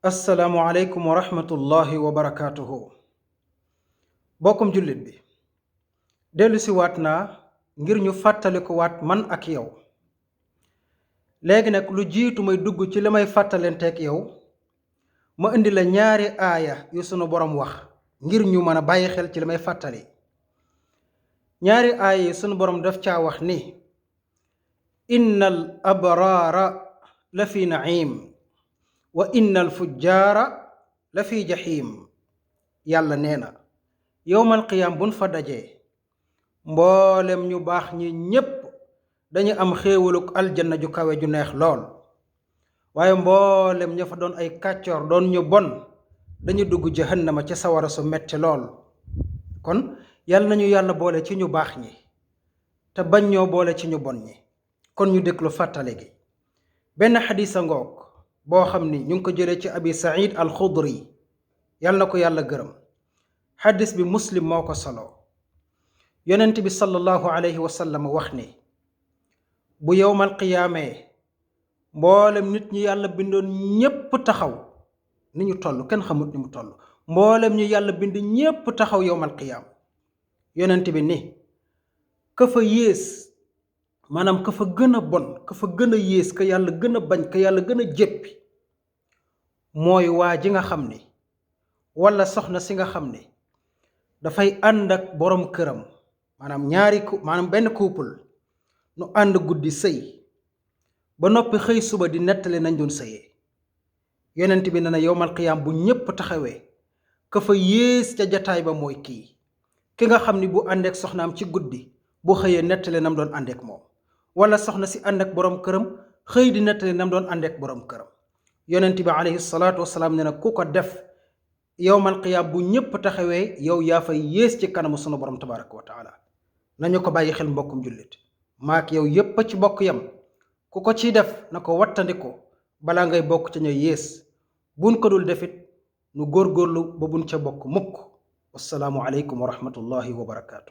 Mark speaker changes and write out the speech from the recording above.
Speaker 1: asalaamualeykum wa rahmatullahi wa barakaatuhu. bokkum jullit bi dellu si waat naa ngir ñu fàttaliku waat man ak yow. léegi nag lu jiitu may dugg ci li may fàttalenteeg yow ma indi la ñaari aaya yu sunu borom wax ngir ñu mën a bàyyi xel ci li may fàttali. ñaari aaya yi sunu borom daf caa wax ni innal abraara la fi naim wa innal fujjaara la fi jahim. yàlla nee na yowmal qiyaam buñ fa dajee mboolem ñu baax ñi ñépp dañu am xéewaluk aljanna ju kawe ju neex lool, waaye mboolem ña fa doon ay kàccoor doon ñu bon dañu dugg jahannama ci sawara su metti lool. kon yàlla nañu yàlla boole ci ñu baax ñi te bañ ñoo boole ci ñu bon ñi. kon ñu déglu fàttale gi. benn xadiisa ngoog boo xam ni ñu ngi ko jëlee ci abi said al xudri, yàlla na ko yàlla gërëm. xadis bi muslim moo ko solo. yonent bi sallallahu alayhi wa sallam wax ni bu yowmal qiyaamee mboolem nit ñi yàlla bindoon ñépp taxaw, ni ñu toll kenn xamut ni mu toll, mboolem ñu yàlla bind ñépp taxaw yowmal qiyaam. yonent bi ni ka fa yées, maanaam ka fa gën a bon, ka fa gën a yées, ka yàlla gën a bañ, ka yàlla gën a jéppi mooy waa ji nga xam ni walla soxna si nga xam ni dafay ànd ak boroom këram, maanaam benn couple nu ànd guddi sëy ba noppi xëy suba di nettali nañ doon sëyee. yonent bi ne na yowmal qiyaam bu ñépp taxawee ka fa yées ca jataay ba mooy ki nga xam ni bu àndeek soxnaam ci guddi bu xëyee nettali nam doon àndeek moom, wala soxna si ànd ak boroom këram xëy di nettali nam doon àndeek boroom këram. yonent bi alayhi salaatu wasalaam ne na ku ko def yowmal qiyaam bu ñépp taxawee yow yaa fay yées ci kanamu sunu borom tabaraka wa taala. nañu ko bàyyi xel mbokkum jullit, maak yow yépp a ci bokk yam. ku ko ciy def na ko wattandiku balaa ngay bokk ca ñooy yées. buñ ko dul defit nu góorgóorlu ba buñ ca bokk mukk. wassalaamu aleykum wa rahmatullahi wa barakaatu.